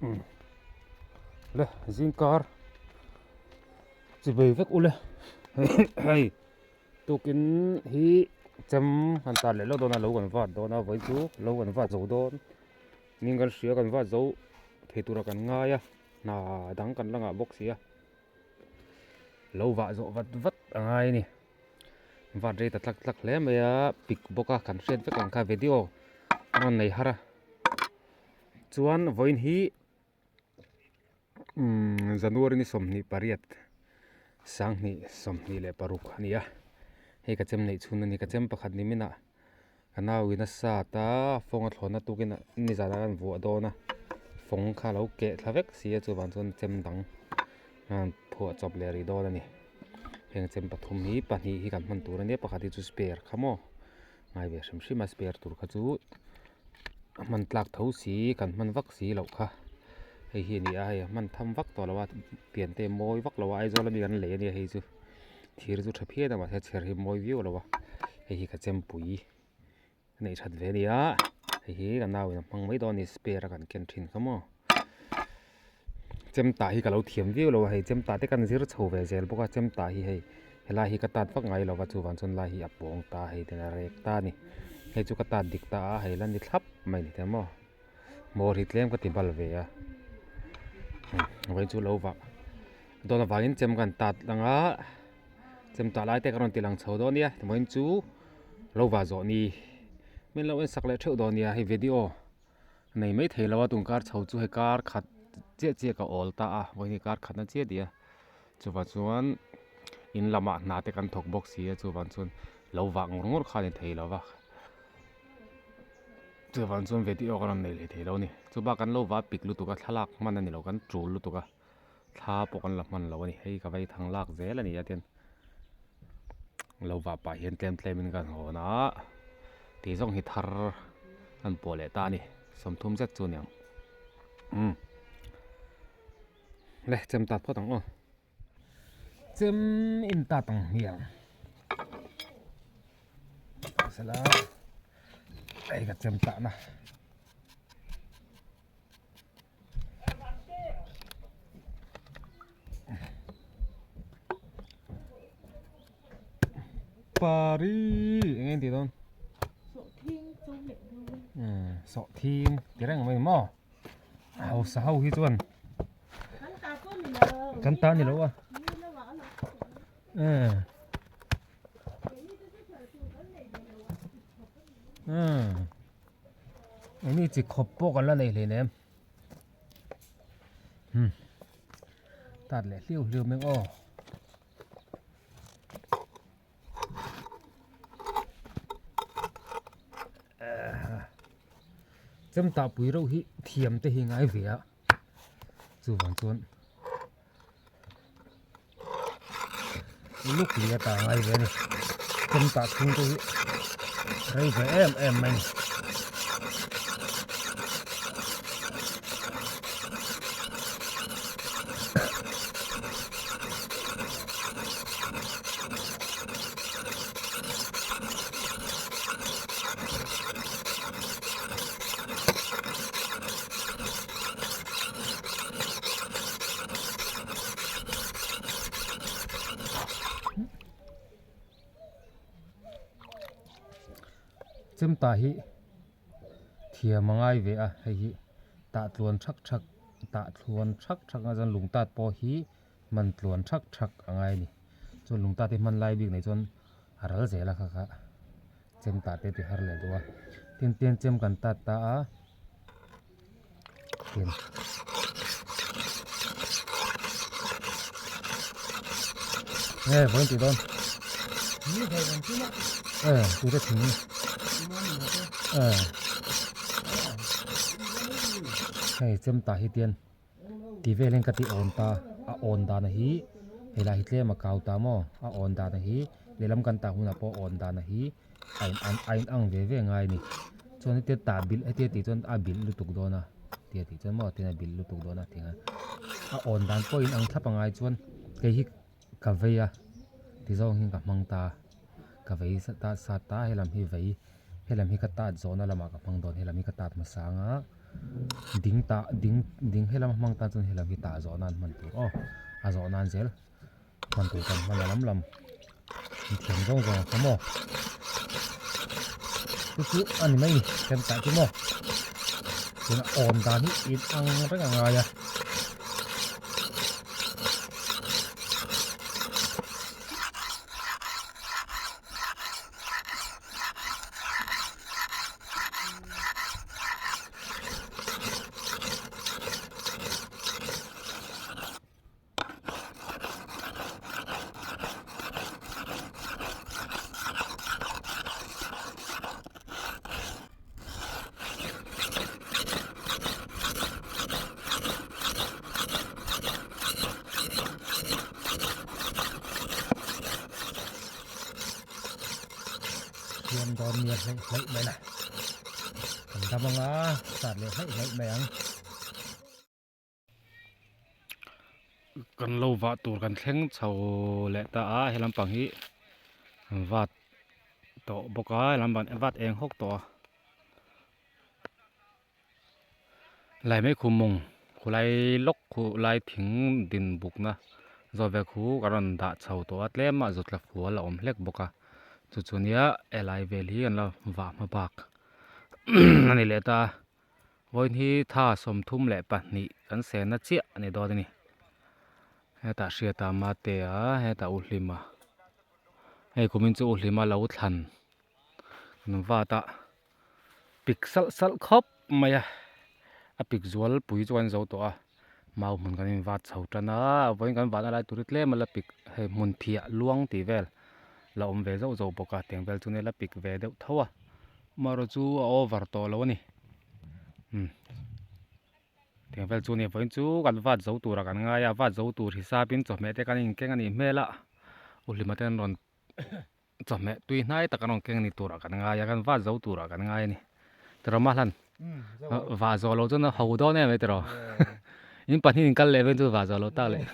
Le zingkar chibei vek ule hei tukin hi chem han tar leh lawk dawn a lo kan vat dawn a vawi chu lo kan vat zo dawn ning kan hria kan vat zo thei tura kan ngai a hna dang kan la ngah bawk si a lo vah zawh vat vat a ngai a ni vat rei ta tlak tlak hle mai a pik bawk a kan hriat vek ang kha video a rawn nei har a chuan vawiin hi umm January ni 28 2026 a ni a hei ka chem neih chhun a ni ka chem pakhat ni minah ka nau in a sat a fawng a thlawn a tukin nizan ah khan vuah dawn a fawng kha a lo keh thla vek si a chuvang chuan chem dang phuah chawp leh rih dawn a ni heng chem pathum hi pahnih hi kan hman tur a nia pakhat hi chu spare kha maw ngai ve hrim hrim a spare tur kha chu a hman tlak tho si kan hman vak si loh kha hei hi a ni a hei a hman tham vak tawh lo a pian te a mawi vak lo a Aizawl ami kan lei a nia hei chu thir chu tha phian a mahse chher hi mawi viau lo a hei hi ka chempui a neih that ve a ni a hei hi ka nau in a hmang mai dawn a ni spare a kan ken thin kha maw chem tah hi ka lo thiam viau lo a hei chem tah te kan zir chho ve zel bawk a chem tah hi hei helai hi ka tat vak ngai lo va chuvang chuan lai hi a pawng ta hei ten a rek ta a ni hei chu ka tat dik ta a hei la ni thlap mai ni te maw hmawr hi tlem ka ti bal ve a vawiin chu lo vah dawn avangin chem kan tat ang a chem tah lai te ka rawn ti lang chho dawn a nia vawiin chu lo vah zawh ni min lo en sak leh theuh dawn a nia hei video. Nei mai thei lo a tun kar chho chu hei kar khat chiah chiah ka awl ta a vawiin hi kar khat na chiah tih a chuvang chuan in lamah hna te kan thawk bawk si a chuvang chuan lo vah ngawr ngawr kha a ni thei lo va chuvang chuan video ka rawn nei leh thei lo a ni chubak kan lo vah pik lutuk a thlalak hman a ni lo kan tul lutuk a thla pawh kan la hman lo a ni hei ka vei thang lak zel a ni a tin lo vah pah hian tlem tlem in kan hawn a tih zawng hi thar an pawh leh ta a ni 30 zet chu a ni ang umm le chem tat phawt ang aw chem in tat ang hmiang sela hei ka chem tah na. Pari eng nge tih dawn sawhthing ti reng mai maw hausa ho hi chuan kan ta ni lo a umm. Eng chi khawp pawh kan la nei hleinem hmm tat leh hliau hliau mai aw chem tah pui reuh hi thiam te hi ngai ve a chuvang chuan luk leh ta ngai ve a ni chem tah chhung te hi rei ve em em mai a ni. Chemta hi thiam a ngai ve a hei hi tah tluan thak thak tah thluan thak thak a chuan lung tat pawh hi hman tluan thak thak a ngai a ni chuan lung tat hi hman lai bik nei chuan a ral zel a kha kha chemta te ti har leh duh a tin tin chem kan tat ta a. Nge vawiin tih dawn eh tute thing eh hei chem tah hi tian ti velin ka ti awn ta a awn dan hi helai hi tlem a kau ta maw a awn dan hi lehlam kan tah hunah pawh awn dan hi a in an a in ang ve ve ngai a ni chuan hetia tah bilh hetia tih chuan a bilh lutuk dawn a tia tih chuan maw tin a bilh lutuk dawn a tih ang a awn dan pawh in ang thlap angai chuan kei hi ka vei a ti zawng hian ka hmang ta ka vei ta sat ta helam hi vei helam hi ka tat zawhna lamah ka hmang dawn helam hi ka tat hmasa ang a. Ding tah ding ding helama hmang tan chuan helam hi tah zawh nan hman tur aw a zawh nan zel hman tur kan hman a lam lam inthiam zawng zawng ang kha maw chu chu a ni mai ni kan tah chu maw tuna awm dan hi in ang reng a ngai a. Siam dawn nia hleih hleih mai la kan dam anga sat leh hleih hleih mai ang. Kan lo vah tur kan thleng chho leh ta a he lampang hi an vat tawh bawk a he lampang vat eng hawk tawh a. Lai mai khu mawng khulai lawk khu lai thing din bukna zawh vel khu ka rawn dah chho tawh a tlem a zawt tla fual a awm hlek bawk a chu chu nia helai vel hi an la vah hma bak a ni leh ta a vawiin hi tha 32 kan sehna chiah a ni dawn a ni hetah hriata mate a hetah u hlima hei kumin chu u hlima lo thlan an vat a. Pik salh salh khawp mai a a pik zual pui chu kan zo tawh a mau hmun kan invat chho tan a vawiin kan vahna lai tur hi tlem a la pik hei hmun phiah luang tih vel la awm ve zauh zauh bawk a tiang vel chu nia la pik ve deuh tho a amaherawh chu a over tawh lo a ni umm tiang vel chu nia vawiin chu kan vat zo turah kan ngai a vat zo tur hisapin chawhmeh te kan inkeng a nih hmel a uhlima te an rawn. Chawhmeh tui hnai tak an rawn keng ni turah kan ngai a, kan vat zo turah kan ngai a ni. Tiraw Mahlan? Vah zawh loh chuan a ho dawn em mai tiraw? In pahnih in kal leh vel chu vah zawh loh tak leh.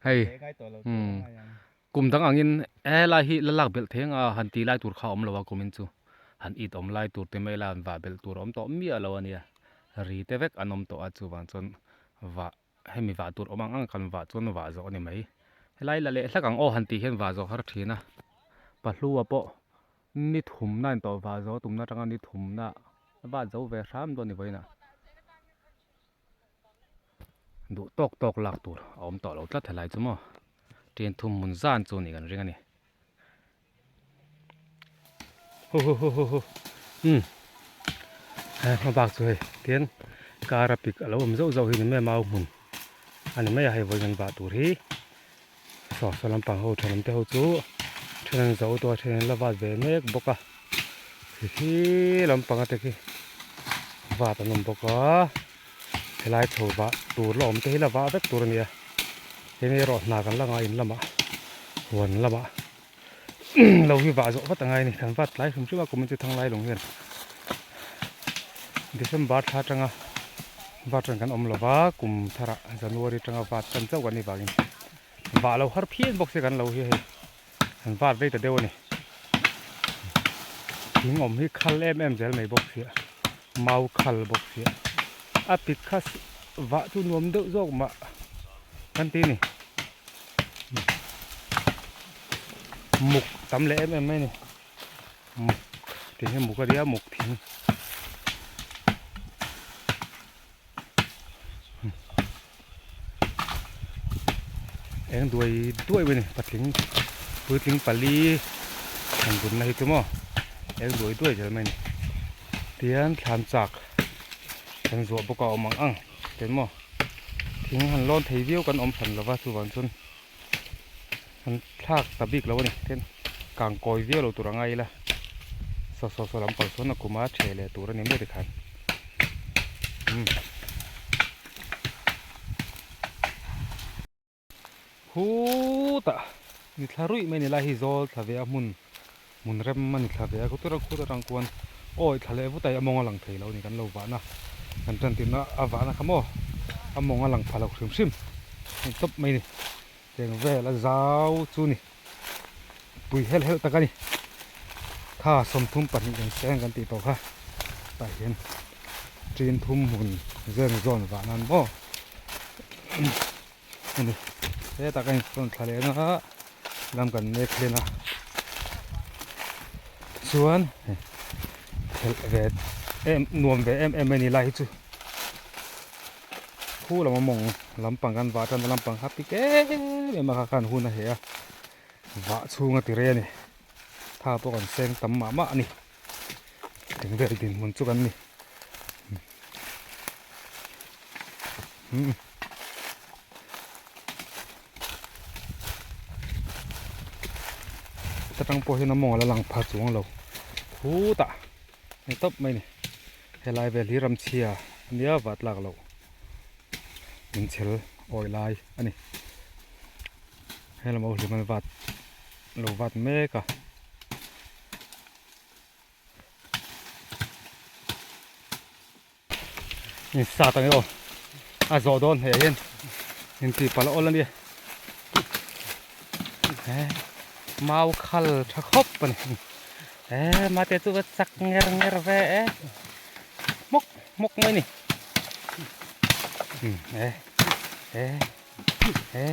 Hei kum dang angin helai hi la lak belh thei anga han tih lai tur kha a awm lo a kumin chu han it awm lai tur te mai la han vah belh tur a awm tawh miah lo a nia. Ri te vek an awm tawh a chuvang chuan vah hemi vah tur awm ang ang kan vah chuan vah zawh a ni mai helai la leh hlak ang aw han tih hian vah zawh har thin a pahlua pawh ni thumna in tawh vah zawh tumna atanga ni thumna vah zo ve hram dawn a ni vawiinah duh tawk tawk lak tur a awm tawh lo tlat helai chu maw ṭin thum hmun zan chu ni kan ring a ni. Hu hu hu hu hu umm he hma bak chu hei tian car a pik alo awm zauh zauh hi ni mai a mau hmun a ni mai a hei vawiin an vah tur hi saw saw lampang ho thenawm te ho chu then an zo tawh a then an la vat ve mek bawk a khi khi lampang a te khi vat an awm bawk a helai chho vah tur la awm te hi la vah vek tur a ni a heng erawh hna kan la ngai in lamah huan lamah lo hi vah zawh vat a ngai a ni kan vat tlai hrim hrim a kum chu thang lai lung hian December thla atanga vat reng kan awm lo va kum tharah January atanga vat tan chauh kan ni vangin vah lo har phian bawk se kan lo hi hei an vat vei ta deuh a ni thing awm hi khal em em zel mai bawk sia mau khal bawk sia a pik kha vah chu nuam deuh zawk mah kan ti a ni. Muk tam leh em em mai a ni muk tih hi muk a nia muk thing eng duai duai mai a ni patling puitling pali han bunna hi chu maw eng duai duai zel mai a ni tihian thlan chak kan zuah bawk a awm ang ang. Eng maw thing han lawn thei viau kan awm hran lova chuvang chuan han thlak ta bik lo a ni tin kang kawi viau lo tur a ngai ila saw saw saw lampang sawn a kum a ṭheh leh tur a ni mai tikhan umm. Khutah ni thla ruih mai a ni lai hi zawl thla ve a hmun hmun rem a ni thla ve a khutur a khut atang khuan awi thla leh vut a hi a mawng a lang thei lo a ni kan lo vahna kan tan tirna a vahna kha maw a mawng a lang pha lo hrim hrim a ni tawp mai a ni cheng vel a zau chu ni pui helh helh tak a ni. Tha 32 kan seng kan tih tawh kha tah hian tin thum hmun zen zawn vah nan maw a ni hetah ka insawn thla leh anga lam kan nek hlen a chuan khelh ve em nuam ve em em mai a ni lai hi chu khu lam a mawng lampang kan vah tan a lampang kha pik em em a kha khan hun a heh a vah chhung a ti rei a ni. Tha pawh kan seng tam mah mah a ni. Eng vel dinhmun chu kan ni. Ta tang pawh hian a mawng a la lang pha chuang lo. Khutah ni tawp mai ni. Helai vel hi ramchhia a nia vat lak loh. Min chhel awi lai a ni. Helama hlim an vat. Lo vat mek a. In sat ang e aw. A zawh dawn hmeh hian in tih palh awl a nia. He mau khal tha khawp a ni. He mate chu va chak nger nger ve e. Hmawk hmawk mai ni. He he. He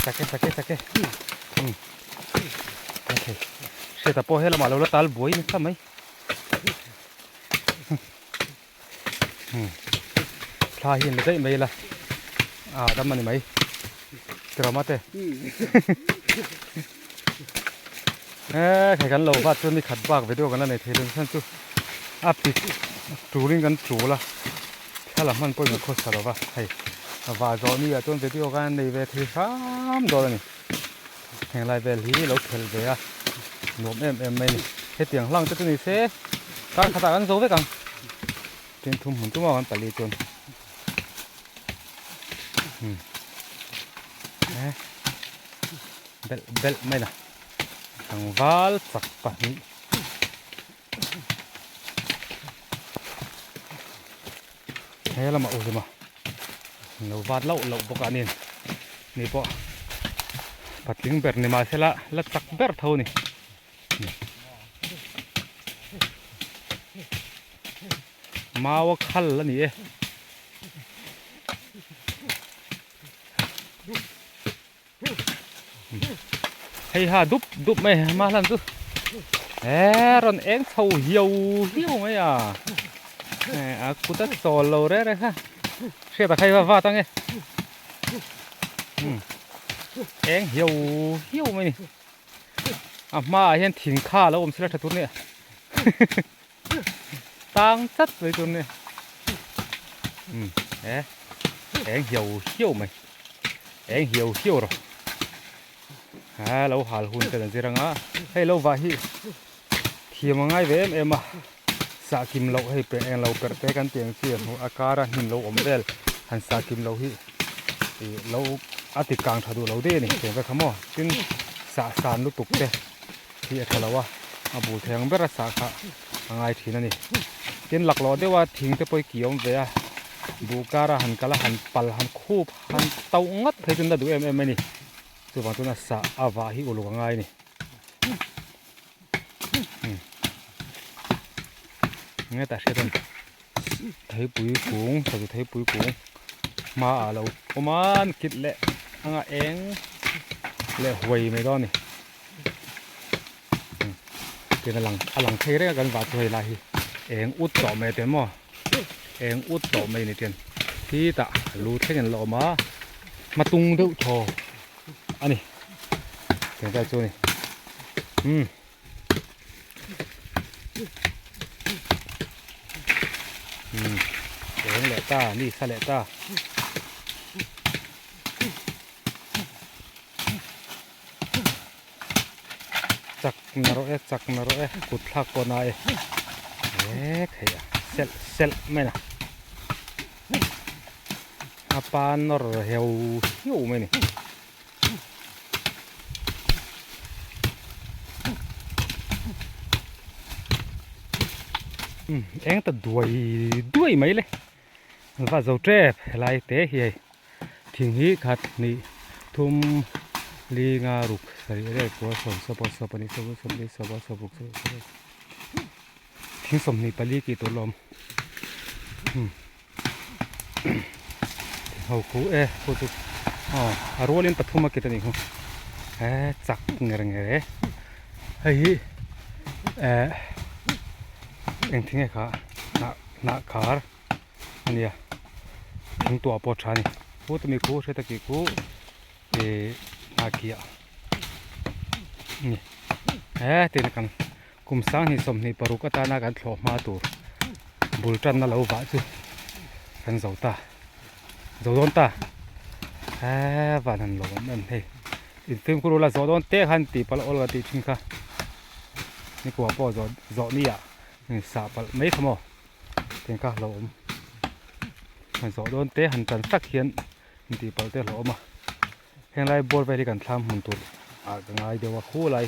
chak e chak e chak e umm okay hriata pawh helamah lo la tal buai nasa mai umm thla hi an la daih mai ila ah dam a ni mai tiraw mate he khai kan lo vat chuan ni khat bak video kan la nei thei lo chuan chu a pik turin kan tul a. Thla la hman pawhin ka khawsa lo va, hei va zawh ni ah chuan video khan nei ve thei hram dawn a ni. Heng lai vel hi lo khelh ve a nuam em em mai a ni. Hetiang hlang te chu ni se kar khatah kan zo vek ang. Tin thum hmun tum a kan pali chuan umm belh belh mai la tlangval chak pahnih. He lamah u hlima lo vat loh loh bawk a ni ni pawh patling ber ni mahsela la chak ber tho a ni mau a khal a ni e. Hei ha dup dup mai ma hlan chu he rawn eng chho hiau hiau mai a a kut a chawl lo reng reng kha hriat a khai va vat ange eng hiau hiau mai ni a hmaah hian thing kha a lo awm sela tha tur nia tang chat mai tur nia he eng hiau hiau mai. Eng hiau hiau rawh a lo hal hun te kan zir anga hei lo vah hi thiam a ngai ve em em a sah kim loh hei pe eng lo perh te kan tih ang chi a hmuh a kar a hnim lo awm vel han sah kim loh hi ih lo a ti kang tha duh lo daih a ni tiang vek kha maw tin sah san lutuk te hi a tha lo a a bul thei ang ber a sah kha a ngai thin a ni tin laklawh deuh a thing te pawh hi ki awm ve a buh kar a han kal a han pal han khup Han tauh ngat phei chu na duh em em a ni. Chuvang chuan a sah a vah hi uluk a ngai a ni. Hetah hriat chuan theipui kung sazu theipui kung hmaah a lo awm a an kit leh anga eng leh huai mai dawn a ni. Tin a lang a lang thei reng a kan vah chu hei lai hi eng ut tawh mai te maw eng ut tawh mai ni ten khitah lu thleng in la awm a hmatung deuh thaw a ni tiang vel chu a ni umm umm eng leh ta ni sa leh ta. Chak na rawh e chak na rawh e kut thlak pawh na e he thei a selh selh mai a a pa nawr heu hiu mai a ni eng ta duai duai mai le va zo tep helai te hi hei thing hi khat hnih thum. Li nga ruk sarih riat kua sawm sawpa sawpahnih sawpa sawmli sawpa sawparuk sawpa thing 24 tih tur la awm umm ho khu e khu chu aw a rualin pathum a kit a nih khu he chak nger nger e hei hi eh eng thing nge kha hnah hnah khar a nia thing tuah pawh a tha a ni khu tumi khu hriat a kih khu Ih hnahkiah ni he tiin kan kum sanghnih 26 atana kan thlawh hma tur bul tanna lo vah chu kan zo ta zo dawn ta he van han lo awm em hei in fimkhur ula zawh dawn te khan tih palh awl ka tih thin kha nikua pawh zawh zawh ni ah sah palh mai kha maw tiang kha lo awm zawh dawn te han tan tak hian. Intih palh te hlawh awm a henglai bawr vel hi kan thlam hmun tur ah ka ngai deuh a khulai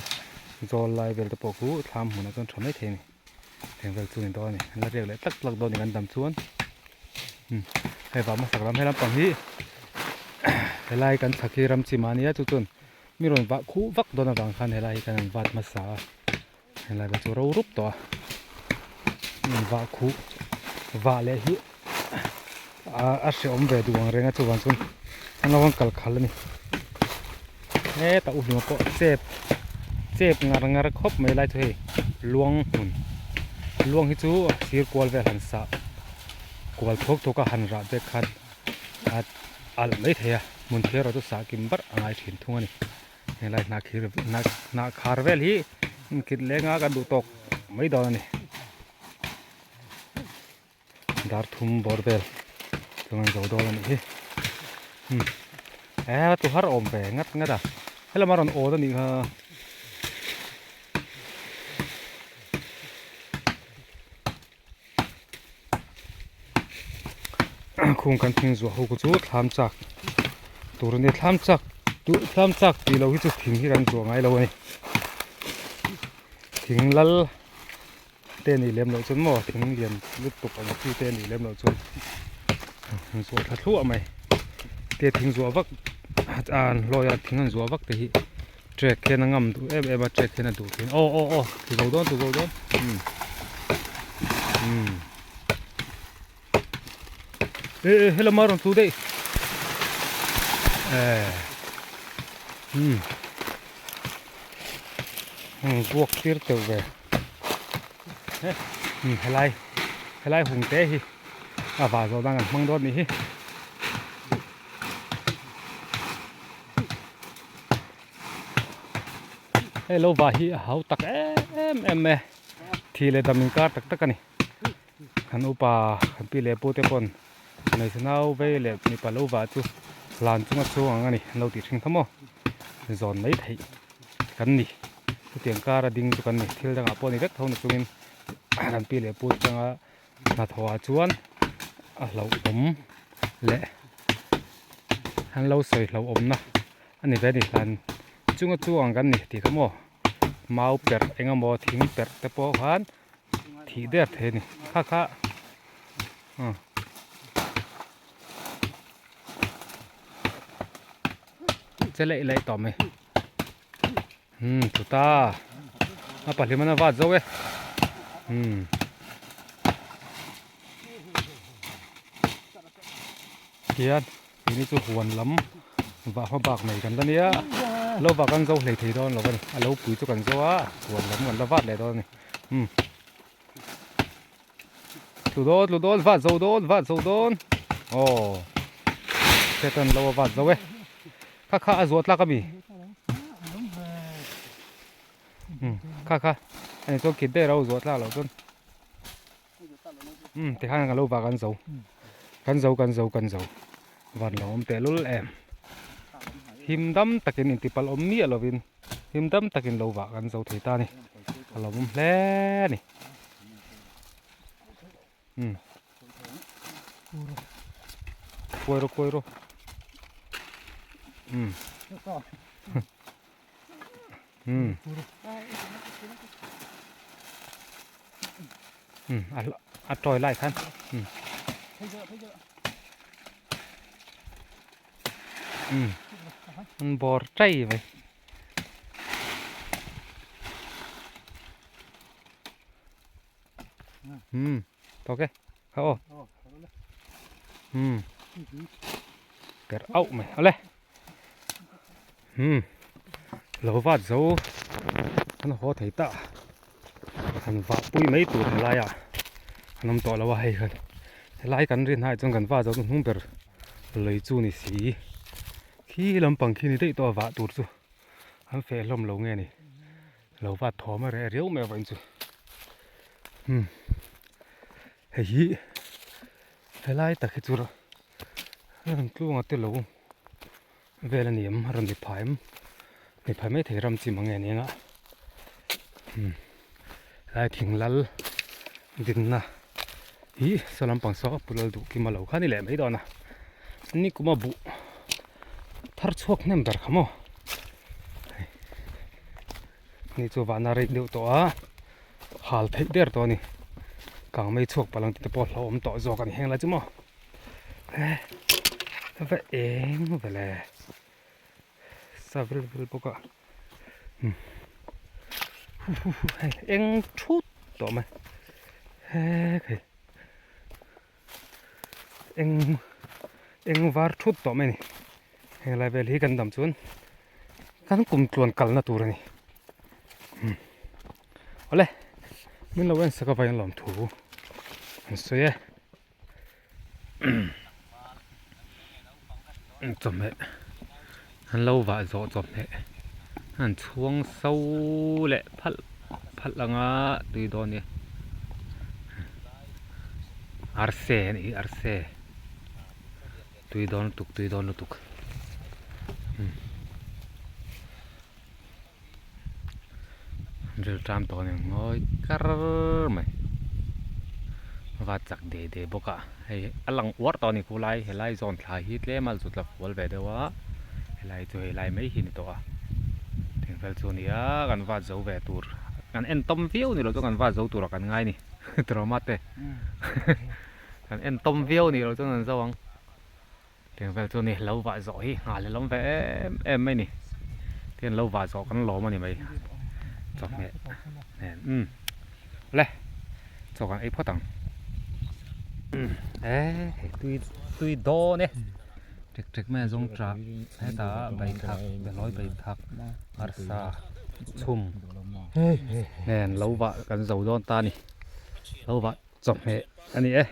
zawl lai vel te pawh khu thlam hmunah chuan tha mai thei a ni heng vel chu a ni dawn a ni an la riak leh tlak tlak dawn a ni kan dam chuan umm hei vah hmasak lam helam pang hi helai kan thla khi ram chim ah a nia chu chuan mi rawn vah khuh vak dawn avang khan helai hi kan han vat hmasa a helai vel chu ro rup tawh a heng vah khuh vah leh hi ah a hrehawm ve duh ang reng a chuvang chuan an lo kal khalh a ni hetah u hlima pawh chep chep ngar ngar khawp mai lai chu hei luang hmun luang hi chu sir kual vel han sah kual thuak thuak a han rah bek khan a alh mai thei a hmun thil erawh chu sah kim barh a ngai thin thung a ni. Helai hnah khir hnah hnah khar vel hi inkit leng a kan duh tawk mai dawn a ni dar thum bawr vel chuan an zo dawn a nih hi umm e tu har awm ve ngat ngat a helama rawn awn a nih kha. Khung kan thing zuah ho ku chu thlam chak tur a ni thlam chak duh thlam chak tih loh hi chu thing hi kan zuah ngai lo a ni thing lal te a nih lem loh chuan maw thing lian lutuk ang chi te a nih lem loh chuan an zuah thla thluah mai tia thing zuah vak an hlawi a thing an zuah vak te hi Trek hian a ngam duh em em a trek hian a duh thin aw aw aw ti zo dawn ti zo dawn umm umm e e helama rawn tlu daih e umm umm buak tir teuh ve umm helai helai hung te hi a vah zawh dan kan hmang dawn nih hi. Hei lo va hi a hau tak em em e thi leh dam inkar tak tak a ni kan upa kan pi leh pu te pawn hmeichhe nau vei leh mipa lo va chu hlan chunga chhung ang a ni an lo tih thin kha maw zawn mai theih kan ni chutiang kara ding chu kan ni thil dangah pawh ni vek tho na chungin kan pi leh pu te tanga Hnathawhah chuan a hlauhawm leh an lo sawi hlauhawmna a ni ve a ni hlan chunga chuang kan ni tih kha maw mau perh eng emaw thing perh te pawh khan thih der thei a ni kha kha aw che laih laih tawh mai umm chuta a pahlim an a vat zo e umm hian tih ni chu huan lam vah hma bak nei kan la nia lo vah kan zo hlei thei dawn lo a ni a lo pui chu kan zo a huan lam kan la vat leh dawn a ni umm tlu dawn tlu dawn vat zo dawn vat zo dawn aw hriat lo a vat zo e kha kha a zuah tlak a mi um kha kha ani chuan kit daih ro zuah tlak loh chuan um tikhan ka lo vah kan zo kan zo kan zo kan zo van lo awm teh lul em him dam takin intipalh awm miah lovin him dam takin lo vah kan zo thei ta a ni a lo awm hle a ni um kuai rawh kuai rawh um um um a tawi lai khan um um an bawr chai mai. Umm tawk e kha aw umm per auh mai awle umm lo vat zo an haw thei ta han vah pui mai tur helai ah an awm tawh lo a hei khan helai kan rin hnaih chuan kan va zo hnung ber lui chu ni si khi lampang khi ni daih tawh a vah tur chu an feh hlawm lo nge ni. Lo va thawm a reh riau mai avangin chu umm hei hi helai tak hi chu rawn tlunga te lo vel a ni em a rawn ni phah em ni phah mai thei ram chi mang nge nia umm helai thing lal dinna hi saw lampang saw pu lal duh kim a lo kha a ni leh mai dawn a ni kuma buh thar chhuak hnem ber kha maw ni chu vahna rei deuh tawh a hal theih der tawh a ni kang mai chhuak palh ang tih te pawh hlauhawm tawh zawk a ni heng lai chu maw e va eng vele sa vel vel bawk a hei eng thut tawh mai he eng eng var thut tawh mai a ni helai vel hi kan dam chuan kan kum tluan kalna tur a ni awle min lo en sak avangin an lawmthu an sawi e chawhmeh an lo vah zawh chawhmeh an chhuang so leh phalh phalh anga tui dawn a ni. Arse a nih hi arse tui dawn lutuk tui dawn lutuk ril ṭam tawh a ni ngawi kar mai va chak de de bawk a hei a lang uar tawh a ni khulai helai zawn thla hi tlem a zut la fual ve deuh a helai chu helai mai hi a ni tawh a thingfel chu a ni a kan vat zo ve tur kan en tawm viau ni lo chu kan vat zo turah kan ngai a ni. Drama te kan en tawm viau ni lo chuan an zo ang tiang vel chu ni lo vah zawh hi nghal hi lawm ve em em mai ni tian lo vah zawh kan lawm a ni mai chawhmeh nen umm le chaw kan ei phawt ang e hei tui tui dawn e tek tek mai a zawng tah hetah beithak behlawi beithak arsa chhum nen lo vah kan zo dawn ta a ni lo vah chawhmeh a ni e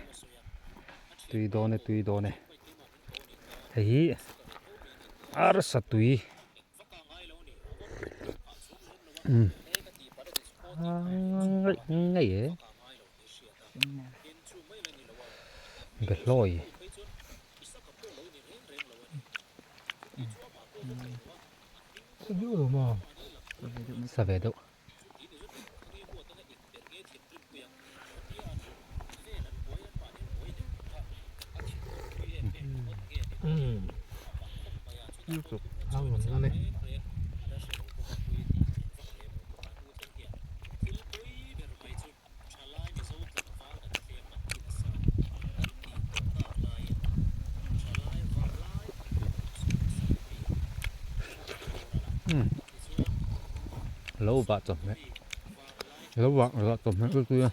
tui dawn e tui dawn e hei hi arsa tui umm ngei e behlawi. Sa ve deuh. Lo vah chawhmeh lo vah chawhmeh chu tui a.